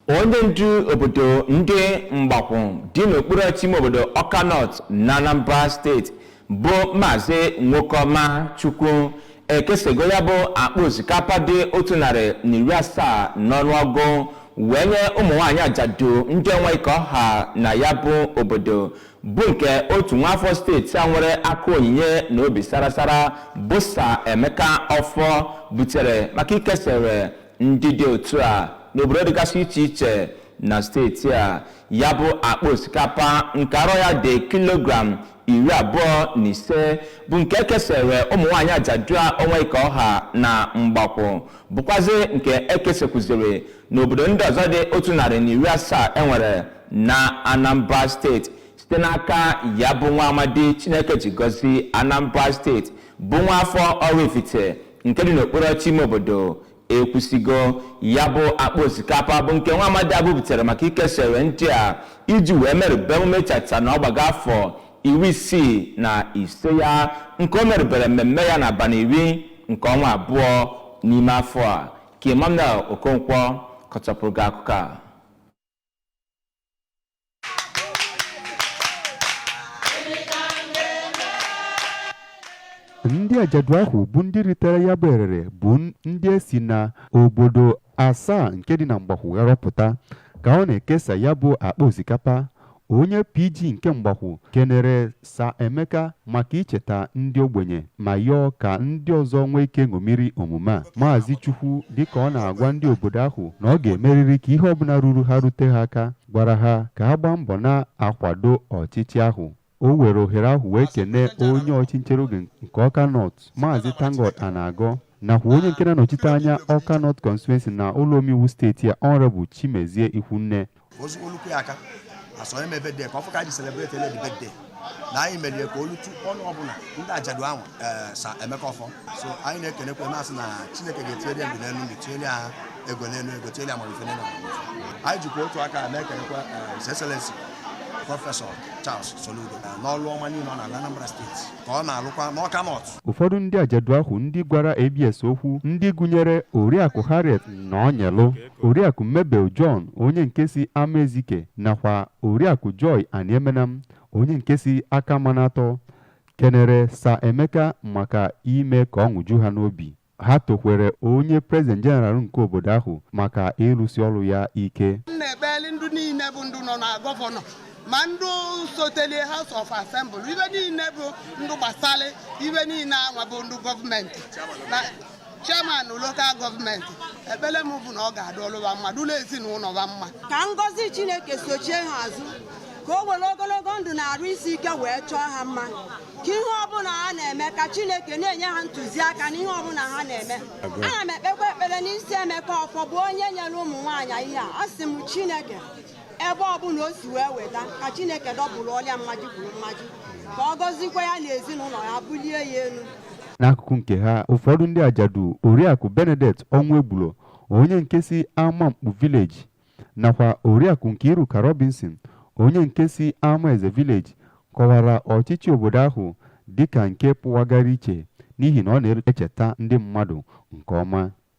Onye ndu obodo ndị Mgbakwụ dị n'okpuru ọchịchị ime obodo Ọka North na Anambra Steeti bụ Maazị Nwokoma Chukwu ekesego ya bụ akpa osikapa dị 170 n'ọnụọgụ wee nye ụmụ nwaanyị ajadu ndị enweghị ka ọha na ya bụ obodo, bụ nke otu nwaafọ steeti a nwere aka onyinye na obi sarasara bụ Sir Emeka Ọfọ butere maka ikesere ndị dị otu a n'obodo dịgasị iche iche na steeti a. Ya bụ akpa osikapa nke arọ ya dị kilogram 25 bụ nke ekesere ụmụ nwaanyị ajadu a onwe ka ọha na Mgbakwụ, bụkwazi nke ekesekwuziri n'obodo ndị ọzọ dị 170 enwere na Anambra Steeti site n'aka ya bụ nwa amadi Chineke ji gọzie Anambra Steeti bụ nwa afọ Oraifite nke dị n'okpuru ọchịchị ime obodo Ekwusigo. Ya bụ akpa osikapa bụ nke nwa amadi abụ butere maka ikesere ndị a iji wee merube emume chata na ọgbago afọ 65 ya nke o merubere mmemme ya n'abalị 10 nke ọnwa abụọ n'ime afọ a. Ka Emmanuel Okonkwo kọchapụrụ gị akụkọ a. Ndị ajadu ahụ bụ ndị ritere ya bụ erere bụ ndị e si na obodo asaa nke dị na Mgbakwụ gharọpụta. Ka ọ na-ekesa ya bụ akpa osikapa, onye PG nke Mgbakwụ kenere Sir Emeka maka icheta ndị ogbenye ma yọọ ka ndị ọzọ nwee ike ṅomiri omume a. Maazị Chukwu, dịka ọ na-agwa ndị obodo ahụ na ọ ga-emerịrị ka ihe ọbụla ruru ha rute ha aka, gwara ha ka ha gbaa mbọ na-akwado ọchịchị ahụ. O were ohere ahụ wee kene onye ọchị nchere oge nke Ọka North, Maazị Tangod Anagọ, nakwa onye nke na-anọchite anya Ọka North Constituency na ụlọ omeiwu steeti a, Honorable Chimezie Ikwunne. Ozugbo olukwu ya aka asọ eme birthday ka ọ fụ ka anyị ji celebrate ele the birthday na anyị merie ka olutu ọnụ ọbụla ndị ajadu ahụ, ee, Sir Emeka Ọfọ. So anyị na-ekenekwe, na-asị na Chineke ga-etinyere ya ndụ n'elu ndụ, tinyere ya ego n'elu ego, tinyere ya amamife n'elu amamife. Anyị jikwa otu aka na-ekenekwa His Excellency Prọfesọ Charles Soludo n'ọlụ ọma niile ọ na-alụ Anambra Steeti ka ọ na-alụkwa n'Ọka North. Ụfọdụ ndị ajadu ahụ ndị gwara ABS okwu, ndị gụnyere Oriakụ Harriet Nọnyelụ, Oriakụ Mabel John onye nke si Amaezike, nakwa Oriakụ Joy Aniemenam onye nke si Akamanatọ, kenere Sir Emeka maka ime ka ọṅụ ju ha n'obi. Ha tokwere onye President General nke obodo ahụ maka ịrụsi ọrụ ya ike. M na-ekpeli ndụ niile bụ ndụ nọ na gọvanọ ma ndụ sotelie House of Assembly, ibe niile bụ ndụ gbasara ibe niile anwa bụ ndụ gọọmenti na chairman local gọọmenti. Ekpele m bụ na ọ ga-adị ọlụwa mma, dụla ezinụlọ wa mma. Ka ngọzi Chineke sochie ha azụ, ka o were ogologo ndụ na arụ isi ike wee chọọ ha mma, ka ihe ọbụla ha na-eme ka Chineke na-enye ha ntụziaka n'ihe ọbụla ha na-eme. Ana m ekpekwa ekpere n'isi Emeka Ọfọ bụ onye nyere ụmụ nwaanyị ihe a. Asị m Chineke, ebe ọbụla o si wee weta, ka Chineke dọbụrụ ọlịa mmaji kwuru mmaji, ka ọ gọzikwa ya na ezinụlọ ya, bulie ya elu. N'akụkụ nke ha, ụfọdụ ndị ajadu, Oriakụ Benedict Ọnwụegbulo onye nke si Amamkpu Village, nakwa Oriakụ Nkiruka Robinson onye nke si Amaeze Village, kọwara ọchịchị obodo ahụ dịka nke pụwagara iche n'ihi na ọ na-echeta ndị mmadụ nke ọma.